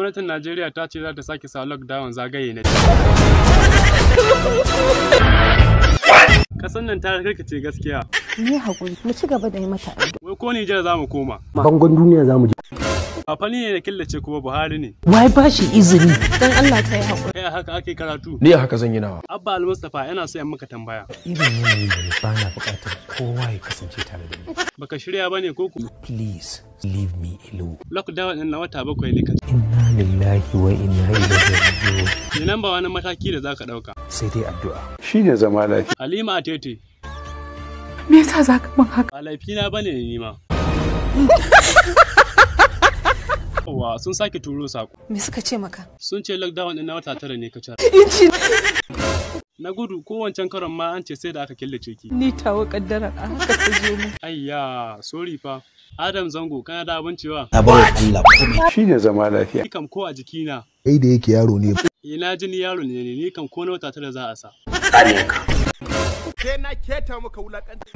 Gwamnatin Najeriya ta ce za ta sake sa lockdown zagaye na. Kasan nan ta rikice gaskiya. Ni haƙuri, mu ci gaba da yi mata addu'a. Wai ko Nijar za mu koma. Bangon duniya za mu je. Ba fa ni ne na killace kuma Buhari ne. Wai ba shi izini. Dan Allah ka yi haƙuri. Kai haka ake karatu. Ni a haka zan yi nawa. Abba Al-Mustapha yana so ya maka tambaya. Irin yanayin da ni ba na buƙatar kowa ya kasance tare da ni. Baka shirya bane ko ku? Please leave me alone. Lockdown din na wata 7 ne kace. Inna lillahi wa inna ilaihi raji'un. Kenan ba wani mataki da zaka dauka. Sai dai addu'a. Shine zama lafiya. Halima Atete. Me yasa za ka min haka? Ba laifina bane ni ma. Wa sun sake turo sako. Me suka ce maka? Sun ce lockdown din na wata 9 ne kacal. Inci. Na gudu ko wancan karon ma an ce sai da aka killace ki. Ni tawa kaddara a haka ta zo mu. Ayya, sorry fa. Adam Zango kana da abin cewa? Na bawa Allah komai. Shine zama lafiya. Ni kam ko a jikina. Kai da yake yaro ne. Ina jini yaro ne ni kam ko na wata 9 za a sa. Sai na keta maka wulakanci.